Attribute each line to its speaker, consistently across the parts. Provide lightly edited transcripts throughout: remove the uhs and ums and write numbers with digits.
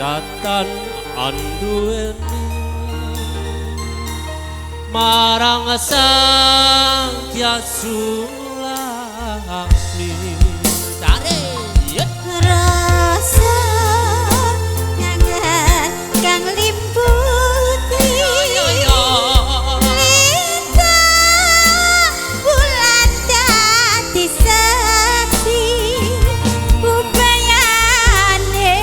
Speaker 1: datan anduweni marang Sang Sulami.
Speaker 2: Rasa kangen kang limputi lintang bulan dadi saksi upayane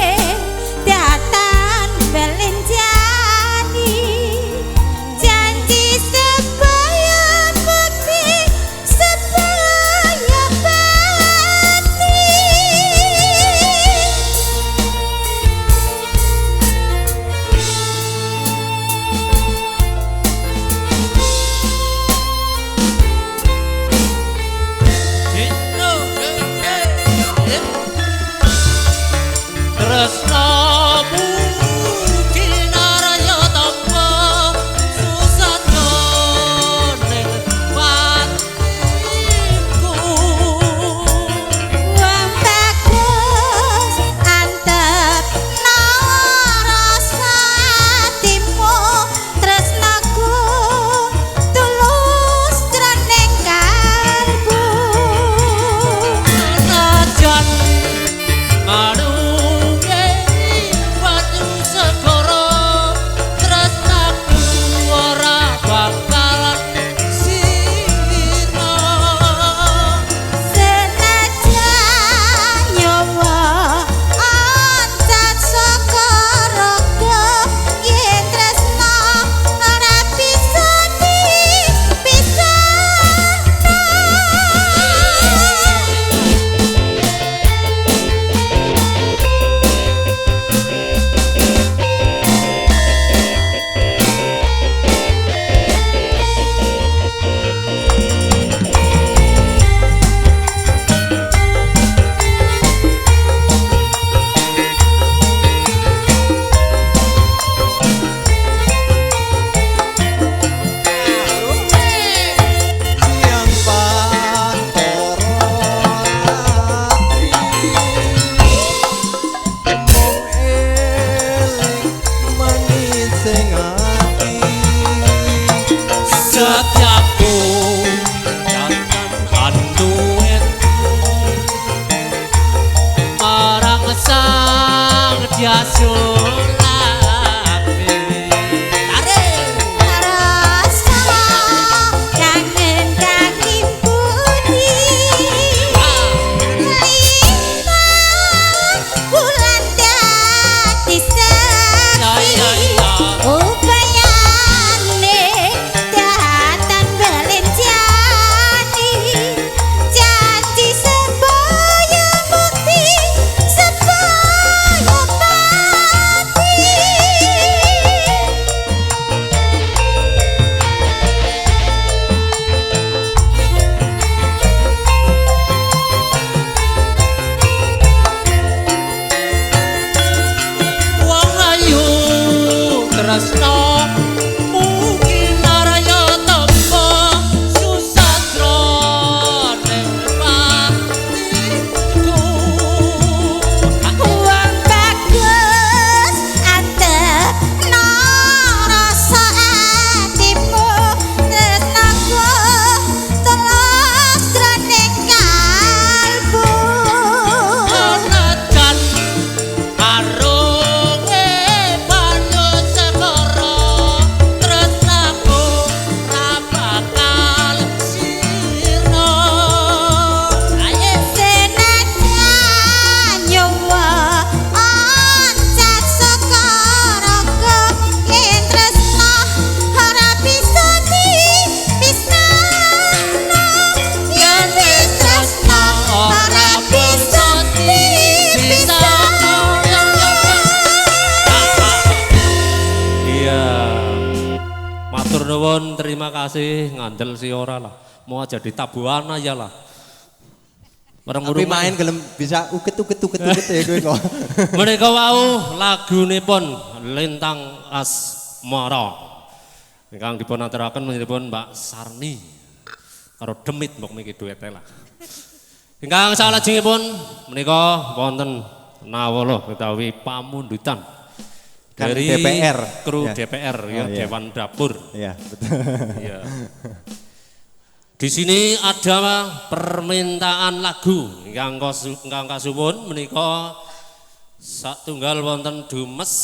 Speaker 2: datan belenjani janji sebaya bukti sebaya pati.
Speaker 1: Tresnamu kinaraya tampa susatya ning batinku.
Speaker 2: Wong bagus antep rasa atimu tresnaku tulus jroning kalbu.
Speaker 1: Senajan ngarunge banyu segara tresnaku ora bakalan sirna.
Speaker 2: Senajan nyawa oncat saka raga yen tresna ora bisa dipisahno.
Speaker 3: Siang pantoro ati mung eling manis sing ati.
Speaker 1: Setiaku datan anduweni marang Sang Sulami.
Speaker 2: Rasa kangen kang limputi lintang bulan dadi saksi upayane datan belenjani janji sebaya bukti sebaya pati.
Speaker 1: Wong ayu tresna mungkin araya tampa susatra ning patiku.
Speaker 2: Wong bagus antep rasa atimu tresnaku tulus jroning kalbu.
Speaker 1: Senajan arunge banyu segara tresnaku ra bakal sirna. Ayo.
Speaker 2: Senajan nyawa oncat saka raga yen tresna ora bisa dipisahno. Yen wis tresna ora bisa dipisahno.
Speaker 1: Iya. Matur nuwun, terima kasih. Ngandel si ora lah. Mau aja ditabuhan aja lah. Bareng
Speaker 3: Tapi main gelem bisa uket uket uket uket ya kowe kok.
Speaker 1: Menika wau lagunipun Lintang Asmara. Ingkang dipun aturaken menipun Mbak Sarni. Karo Demit mbok miki duete lah. Ingkang salajengipun menika wonten nawala utawi pamundutan.
Speaker 3: Kan
Speaker 1: Dari
Speaker 3: DPR.
Speaker 1: Kru
Speaker 3: Ya.
Speaker 1: DPR ya,
Speaker 3: Oh, iya.
Speaker 1: Dewan Dapur.
Speaker 3: Iya, betul.
Speaker 1: Iya. Di sini ada permintaan lagu ingkang kasuwun menika satunggal wonten Dumes